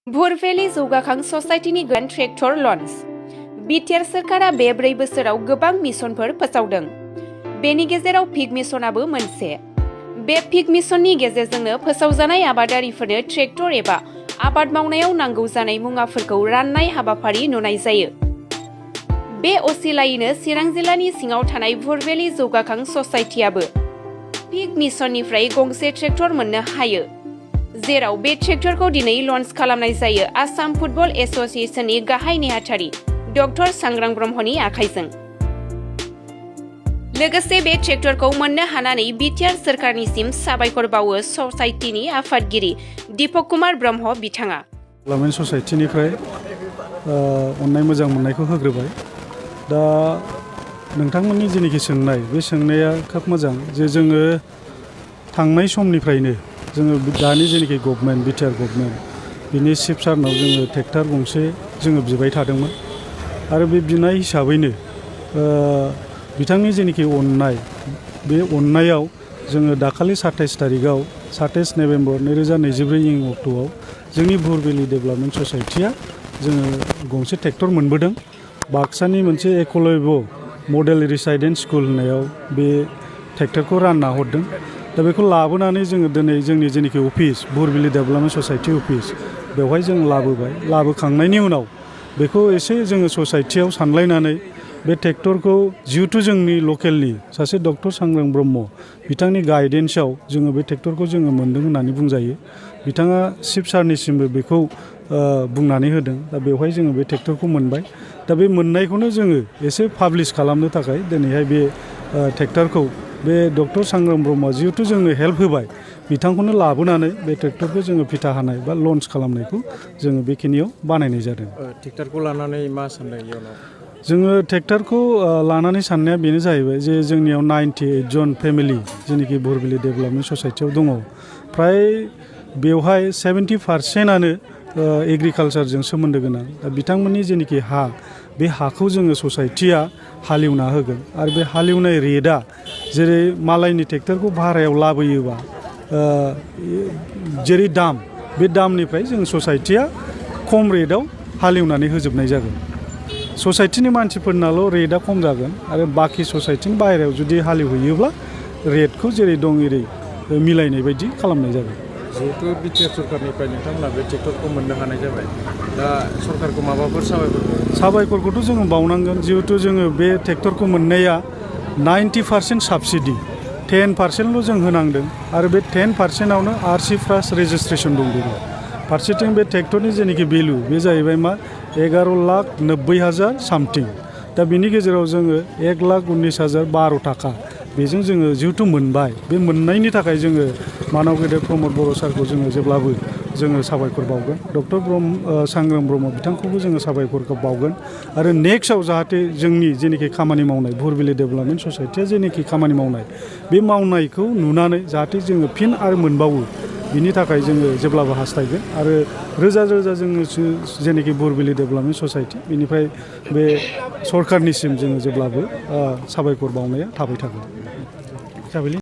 भुरभेलि जौगाखां ससाइटिनि गोदान tractor launch. BTR सोरखारा बे 4 बोसोराव गोबां मिशनफोर फोसावदों। बेनि गेजेराव पिग मिशनाबो मोनसे। बे पिग मिशननि गेजेरजोंनो फोसावजानाय आबादारिफोरनो ट्रेक्टर एबा आबाद मावनायाव नांगौ जानाय मुवाफोरखौ राननाय हाबाफारि नुनाय जायो। बे असिलायैनो चिरां जिल्लानि सिङाव थानाय भुरभेलि जौगाखां ससाइटियाबो पिग मिशननिफ्राय गंसे ट्रेक्टर मोननो हायो, जेराव बे ट्रेक्टरखौ दिनै लन्च खालामनाय जायो आसाम फुटबल एसोसिएशननि गाहाय नेहाथारि डक्टर सांग्रां ब्रह्मनि आखाइजों। लोगोसे बे ट्रेक्टरखौ मोननो हानानै बिटिआर सोरखारनिसिम साबायखर बावो ससाइटिनि आफादगिरि दीपक कुमार ब्रह्म बिथाङा। डेभेलपमेन्ट ससाइटिनिफ्राय अननाय मोजां मोननायखौ होग्रोबाय। दा नोंथांमोननि जेनोखि सोंनाय, बे सोंनाया खोब मोजां जे जोङो थांनाय समनिफ्रायनो जोङो दानि जेनोखि गभर्नमेन्ट बिटिआर गभर्नमेन्ट बिनि चिफ सारनाव जोङो ट्रेक्टर गंसे जोङो बिबाय थादोंमोन आरो बे बिनाय हिसाबैनो बिथांनि जेनोखि अननाय, बे अननायाव जोङो दाखालि 27 तारिखआव 27 नभेम्बर 2024 अक्ट'आव जोंनि भुरभेलि डेभेलपमेन्ट ससाइटिया जोङो गंसे ट्रेक्टर मोनबोदों। बाक्सानि मोनसे एकलव्य मडेल रेसिडेन्ट स्कुल होननायाव बे ट्रेक्टरखौ रानना हरदों। दा बेखौ लाबोनानै जोङो दिनै जोंनि जेनोखि अफिस भुरभेलि डेभेलपमेन्ट ससाइटि अफिस बेवहाय जों लाबोबाय। लाबोखांनायनि उनाव बेखौ एसे जोङो ससाइटियाव सानलायनानै बे ट्रेक्टरखौ जिहेथु जोंनि लकेलनि सासे डक्टर सांग्रां ब्रह्म बिथांनि गाइडेन्सआव जोङो बे ट्रेक्टरखौ जोङो मोन्दों होननानै बुंजायो। बिथाङा चिफ सारनिसिमबो बेखौ बुंनानै होदों। दा बेवहाय जोङो बे ट्रेक्टरखौ मोनबाय। दा बे मोननायखौनो जोङो एसे पाब्लिश खालामनो थाखाय दिनैहाय बे ट्रेक्टरखौ बे डक्टर सांग्रां ब्रह्मआ जिहेथु जोंनो हेल्प होबाय, बिथांखौनो लाबोनानै बे ट्रेक्टरखौ जोङो फिथा हानाय बा लन्च खालामनायखौ जोङो बेखिनियाव बानायनाय जादों। ट्रेक्टरखौ लानानै मा सानदों इयुनाव? जोङो ट्रेक्टरखौ लानानै साननाया बेनो जाहैबाय जे जोंनियाव 98 जन फेमिलि जेनोखि भुरभेलि डेभेलपमेन्ट ससाइटियाव दङ। फ्राय बेवहाय 70%आनो एग्रिकालसारजों सोमोन्दो गोनां। दा बिथांमोननि जेनोखि हा, बे हाखौ जोङो ससाइटिया हालेवना होगोन आरो बे हालेवनाय रेटआ जेरै मालायनि ट्रेक्टरखौ भारायाव लाबोयोबा जेरै दाम, बे दामनिफ्राय जों ससाइटिया खम रेटआव हालेवनानै होजोबनाय जागोन। ससाइटिनि मानसिफोरनाल' रेटआ खम जागोन आरो बाखि ससाइटिनि बाहेरायाव जुदि हालेवहैयोब्ला रेटखौ जेरै दं एरै मिलायनाय बायदि खालामनाय जागोन। जिहेतु बिटिआर सरकारनिफ्राय नोंथांमोना बे ट्रेक्टरखौ मोननो हानाय जाबाय, दा सरकारखौ माबाफोर साबायखरखौथ' जोङो बावनांगोन। जिहेथु जोङो बे ट्रेक्टरखौ मोननाया 90% साबसिडि, 10%ल' जों होनांदों आरो बे 10%आवनो RC प्लास रेजिस्ट्रेसन दंजोबो। फारसेथिं बे ट्रेक्टरनि जेनोखि भेलु बे जाहैबाय मा 11,90,000 सामथिं। दा बिनि गेजेराव जोङो 1,19,012 थाखा बेजों जोङो जिहेथु मोनबाय। बे मोननायनि थाखाय जोङो मानव गेदेर प्रमद बर' सारखौ जोङो जेब्लाबो जोङो साबायखर बावगोन। डक्टर सांग्रां ब्रह्म बिथांखौबो जोङो साबायखर बावगोन आरो नेक्स्टआव जाहाथे जोंनि जेनोखि खामानि मावनाय भुरभेलि डेभेलपमेन्ट ससाइटिया जेनोखि खामानि मावनाय, बे मावनायखौ नुनानै जाहाथे जोङो फिन आरो मोनबावो, बिनि थाखाय जोङो जेब्लाबो हास्थायगोन आरो रोजा रोजा जोङो जेनोखि भुरभेलि डेभेलपमेन्ट ससाइटि बेनिफ्राय बे सरकारनिसिम जोङो जेब्लाबो साबायखर बावनाया थाबाय थागोन।